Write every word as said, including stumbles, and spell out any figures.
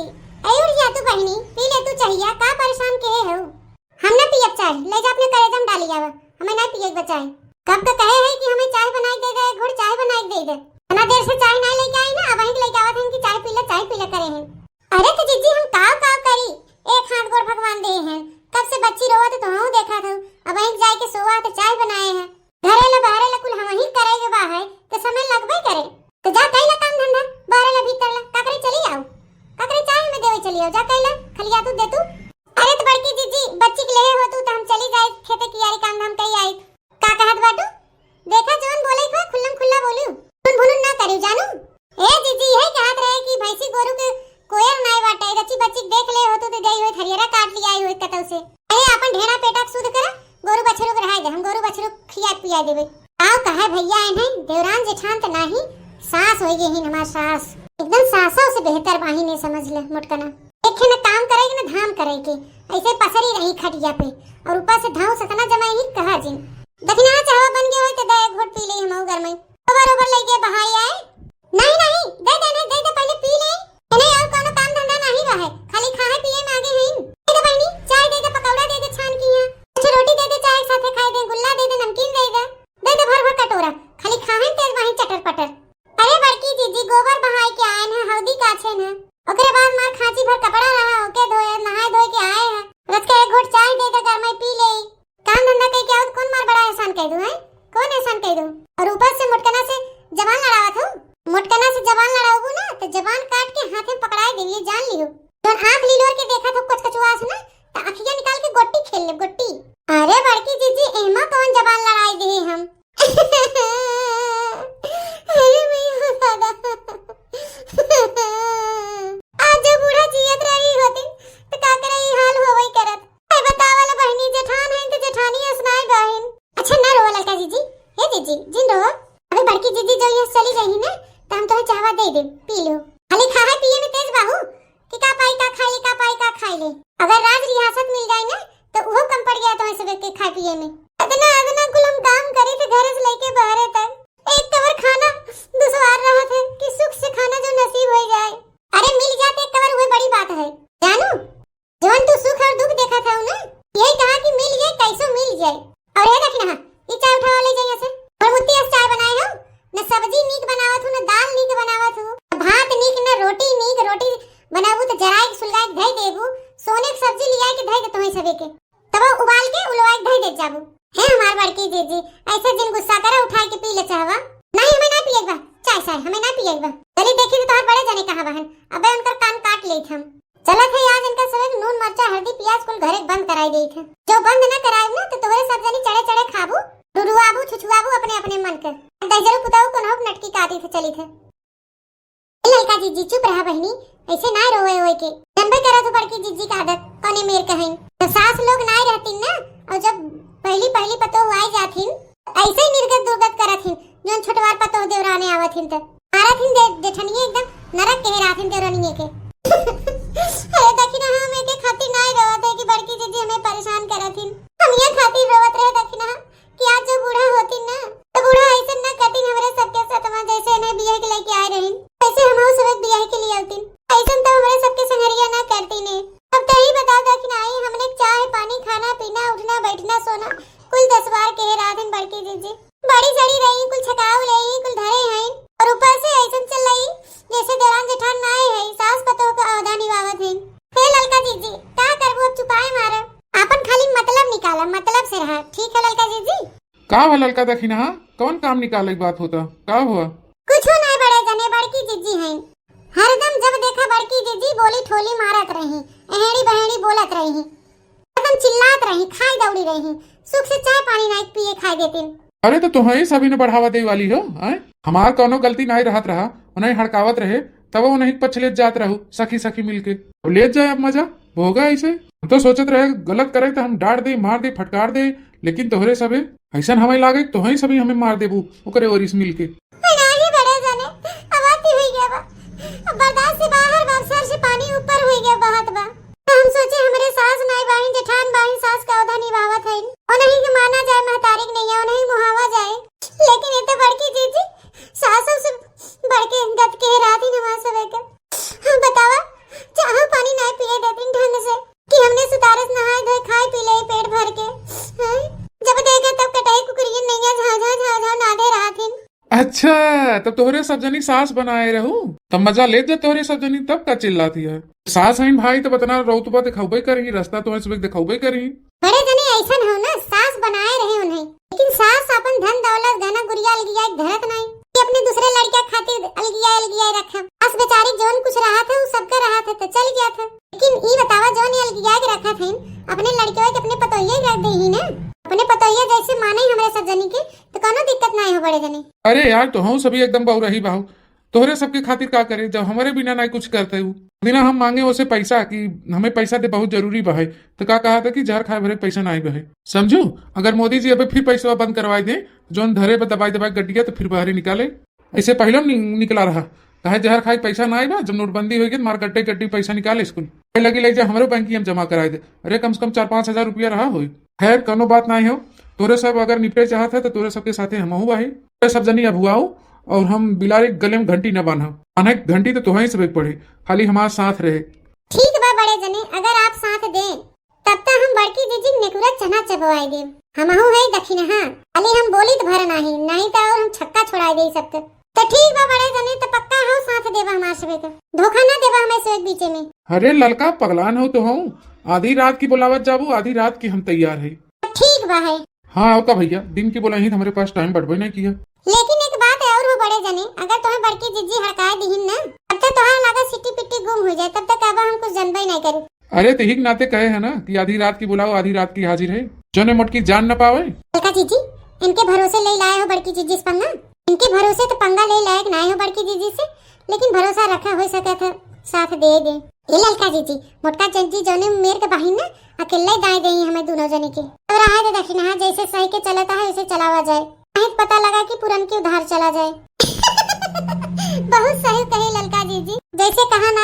अरे उठ जा तू बहिनी, पी ले तू चाहिया, का परेशान के हो? हम ना पियब चाय, ले जा अपने करेजा में डाली आवा, हमें ना पिए के बा चाय। कब का कहे है कि हमें चाय बनाई दे दे, एक घूंट चाय बनाई दे दे। इतना देर से चाय ना लेके आई ना, अब वहीं लेके आवत हैं कि चाय पी ले, चाय पी ले करे हैं। अरे तो जिज्जी हम काव काव करी, एक हाथ गोड़ भगवान दे हैं, कब से बच्ची रोवत तो हम देखा था, अब वहीं जाए के सोवा तो चाय बनाए हैं। घरे ला बहरे ला कुल हमही करे के बा है, तो समय लगबे करे। तो जा कई ला काम धंधा, बहरे ला भीतर ला, काकरे चली आओ। काकरे चाय में देवे चली आओ, जा कई ला, खलिया तू दे तू। अरे तो बड़की जिज्जी, बच्ची के लेहे हो तू, तो हम चली जाए खेते कियारी काम धाम कई आई। का कहत बाटू? देखा जवन बोले को खुल्लम खुल्ला बोलू। सुन भुनुन ना करियो जानू। ए जिज्जी, यही कहत रहे कि भैंसी गोरू के कोयर नाय बाटे, रची बच्ची के देख ले हो तू तो गई हो थरियरा काट लिया आई हो कतौ से। अरे आपन ढेड़ा पेटा के शुद्ध करा, गोरू बछरू के रहाय दे, हम गोरू बछरू खिया पिया देबे। आओ कहे भैया इन्हें देवरान जेठान त नाही, सास होई गई हिन हमार सास। एकदम सासों से बेहतर बाहिन है समझ ले मोटकना। एक ना काम करे के ना धाम करे के, ऐसे पसरी रही खटिया पे और ऊपर से धाव सतना जमाई ही कहा जिन। दखिना चाहवा बन गया होय तो दे एक घोट पी ले हम घर में। ओवर ओवर लेके बहाई आए। नहीं नहीं, दे दे नहीं, दे दे पहले पी ले। इन्हें और कोनो काम धंधा नहीं रहे, खाली खाए पिए में आगे हैं। दे दे बहनी, चाय दे दे, पकौड़ा दे दे छान की है। कुछ रोटी दे दे, चाय के साथे खाए दे, गुल्ला दे दे, नमकीन दे दे। दे दे भर भर कटोरा, खाली खाए तेज वहीं चटर पटर। अरे बड़की जीजी गोबर बहाई के आए हैं, हल्दी काछे हैं। ओकरे बाद मार खांची भर कपड़ा रहा, ओके धोए, नहाए धोए के आए हैं। रच के एक घोट चाय दे दे, गरमाई पी ले। काम धंधा कई के आओ तो कौन मार बड़ा एहसान कह दूं, हैं? कौन एहसान कह दूं? और ऊपर से मोटकना से जबान लड़ावत हो। मोटकना से जबान लड़ाऊबू ना तो जबान काट के हाथे में पकड़ाए देबी, ये जान लियो। जौन आंख लीलोर के देखत हो कचकचुआस ना, तो अखिया निकाल के गोट्टी खेल ले, गोट्टी। अरे बड़की जीजी, एमा कौन जबान लड़ाई दे हम? अरे मैं हो दादा। आज जो बूढ़ा जियत रही होती, तो का करे ई हाल होवई करत। ए बतावल बहिनी, जेठान हईन त जेठानी असनाए गहिन। अच्छा ना रोवा ललका जीजी, हे जीजी, जिन रोवा। अबे बड़की जीजी जो ये चली गई ना, त हम तोहे चाहवा दे दे, पी लो। खाली खाए पिए में तेज बाहू, कि का पाई का खाई ले, का पाई का खाई ले। अगर राज रियासत मिल जाए ना, तो उहो कम पड़ गया तोहे सबके खाए पिए में। इतना, इतना कुल हम काम करी थे घरे से लेके बहरे तक। एक कवर खाना दुश्वार रहत है कि सुख से खाना जो नसीब हो जाए। अरे मिल जाते एक कवर उहे बड़ी बात है। जानू, जवन तू सुख और दुख देखत हऊ ना, यही कहा कि मिल जाए, कैसो मिल जाए। और हे दखिनहा, ई चाय उठावा ले जाइए से। और मुत्ती अस चाय बनाए हो, न सब्जी नीक बनावत हूँ, न दाल नीक बनावत हूँ, न भात नीक, न रोटी नीक, रोटी बनाबू तो जराए के सुलगाए के धई देबू, सोने के सब्जी लियाए के धई दे तोहे सबे के। तब उबाल के उलवाए के धई देत जाबू। हे हमार बड़की जीजी, ऐसे जिन गुस्सा करे, उठाए के पी ले चाहवा। नहीं, हमें ना पिए के बा, चाय साय हमें ना पिए के बा। चली देखी तो तोहर बड़े जने कहाँ बहन, अबे उनकर कान काट लेत हम। चलत है आज इनका सबे नून, मरचा, हल्दी, पियाज कुल घरे के बंद कराई देत है। जो बंद ना कराई ना तो तोहरे सब जनी चढ़े चढ़े खाबू, डुडुआबू, छुछुआबू अपने अपने मन के। दहिजरू पुताऊ कोनो नटकी काटी थे चली थे। ए ललका जीजी चुप रहा बहिनी, ऐसे ना रोवे होए के। जानबे करत हो बड़की जीजी का आदत कौने मेर के हईन। तो सास लोग ना रहती ना, और जब पहली पहली पतोह आई जाथिन, ऐसे ही निर्गत दुर्गत करत हिन, जोन छोटवार पतोह देवराने आवत हिन त मारत हिन दे, जेठनिए एकदम नरक कहे रात हिन देवरानिए के। अरे दखिना हम एके खातिर ना रोवत है कि बड़की जीजी हमें परेशान करत हिन, हम ये खातिर रोवत रहे दखिना कि आज जो बूढ़ा होती ना, तो बूढ़ा ऐसे ना करती हमरे सबके सतवा, जैसे इन्हें बियाह के लेके आए रही, ऐसे हम सबक बियाह के लिए आती, ऐसे तो हमरे सबके संगरिया ना करती ने। अब तो ही बताओ दखिना आई, हमने चाय पानी, खाना पीना, उठना बैठना, सोना, कुल दसवार के रात दिन बड़की जीजी बड़ी सड़ी रही, कुल छकाऊ ले ही, कुल धरे हैं, और ऊपर से ऐसे चल रही जैसे देवरान जेठान ना आए हैं, सास पतोह का अवधा निभावत हैं। हे ललका जीजी, का करबू अब चुपाए मारे, आपन खाली मतलब निकाला, मतलब से रहा, ठीक है ललका जीजी? का हुआ ललका दखिनहा, कौन काम निकाले के बात होता, का हुआ? कुछो नहीं बड़े जने, बड़की जीजी हैं, हरदम जब देखा बड़की जीजी बोली ठोली मारत रही, एहेड़ी बहेड़ी बोलत रही, हरदम चिल्लात रही, खाई दौड़ी रही, सुख से चाय पानी नहीं पिए खाए देती। अरे तो तुहई सभी ने बढ़ावा दे वाली हो, आय? हमार कौनो गलती नहीं रहत रहा, उन्हें हड़कावत रहे, तब उन्हें पछ लेत जात रहू सखी सखी मिलके। अब लेत जाए अब मजा, भोगा ऐसे। हम तो सोचत रहे गलत करे तो हम डांट दे, मार दे, फटकार दे, लेकिन तोहरे सभे ऐसन हमें लागे तोहई सभी हमें मार देबू ओकरे ओरी से मिलके। अरे नाही बड़े जाने, अब अति हुई गया बा, अब बर्दाश्त से बाहर बा, अब सर से पानी ऊपर हुई गया बहत बा। तो हम सोचे हमरे सास नाई बाहिन, जेठान बाहिन, सास का औधा निभावत है, उन्हीं के माना जाए, महतारी के नैया उन्हीं मुहावा जाए, लेकिन ये तो बड़की जीजी सासों से बढ़ के गत के रात ही नमाज सबे के। बतावा, चाहे तब तोहरे सब जनी सास बनाए रहू, तब मजा लेत जा तोहरे सब जनी, तब का चिल्लात हिया? सास हईन भाई, तब अतना रौतबा दिखौबे करी, रास्ता तोहरे सब दिखौबे करी। बड़े जने ऐसन हो ना, सास बनाए रहे उन्हें, लेकिन सास अपन धन दौलत गहना गुरिया अलगिया के धरत नहीं कि अपने दूसरे लड़का खातिर अलगिया अलगिया रखा। बस बेचारी जौन कुछ रहा था, वो सबका रहा था, तो चल गया था। लेकिन ई बतावा, जौन ये अलगिया के रखा था, अपने लड़के के अपने पतोहिया के रख दे ही ना, अपने पतोहिया जैसे माने ही हमरे सब जनी के, तो कोनो दिक्कत नहीं हो बड़े जने। अरे यार, तोहू सभी एकदम बउरही बाहू। तोहरे सबके खातिर का करे, जब हमरे बिना नाई कुछ करते हु। दिना हम मांगे ओसे पैसा कि हमें पैसा दे, बहुत जरूरी बा है, तो का कहा था कि जहर खाए भरे पैसा नाई बा है। समझू, अगर मोदी जी अबे फिर पैसा बंद करवाई दे, जौन धरे पे दबाई दबाई गड्डिया, तो फिर बाहरे निकाले। ऐसे पहले नि-, निकला रहा, कहे जहर खाए पैसा नाई बा, जब नोटबंदी होई गई, मार गड्डे गड्डी पैसा निकाले स्कूल। कहे लगी ले जा हमरो बैंक में जमा कराए दे। अरे कम से कम चार पाँच हजार रुपया रहा होई। खैर, कोनो बात नाई हो, तोरे सब अगर निपटे चाहत है तो तोरे सबके साथे हमहू बाही। तोरे सब जनी अब हुआओ और हम बिलारे गले में घंटी न बांधा। बांधे घंटी तो तोहई सब पड़े, खाली हमार साथ रहे। ठीक बा बड़े जने, अगर आप साथ दे तब तो हम बड़की जीजी के नेकुरा चना चबवाई देब। हमहू है दखिनहा, खाली हम बोली तो भर नाही, नहीं तो और हम छक्का छोड़ाई दे सबके। तो ठीक बा बड़े जने, तो पक्का हो साथ देबा हमार सबे के, धोखा ना देबा हमें सबे के बीचे में। अरे ललका पगलान हो तो हूँ, आधी रात की बुलावत जाबू, आधी रात की हम तैयार है। ठीक बा है। हाँ, और का भैया, दिन की बोला ही तो हमारे पास टाइम बढ़बे नहीं किया। लेकिन एक बात और हो बड़े जने, अगर तुम्हें बड़की जिज्जी हड़काए दीहिन ना, तब तो तोहार लागत सिट्टी पिट्टी गुम हो जाए, तब तक अब हम कुछ जनबे नहीं करी। अरे, तो ही के नाते कहे है ना कि आधी रात की बुलाओ, आधी रात की हाजिर है। जने मोटकी जान न पावे। ललका जिज्जी, इनके भरोसे ले लाए हो बड़की जिज्जी से पंगा? इनके भरोसे तो पंगा ले लायक ना हो बड़की जिज्जी से, लेकिन भरोसा रखा हो सके था, साथ दे दे। ए ललका जिज्जी, मोटका जिज्जी जौने मेर के बाहिन ना, अकेले दाए दे हमें दोनों जने के। तो रहा दे दखिनहा, जैसे सही के चलता है, वैसे चलावा जाए। नहीं तो पता लगा कि पुरन की उधार चला जाए। बहुत सही कहे ललका जिज्जी, जैसे कहा ना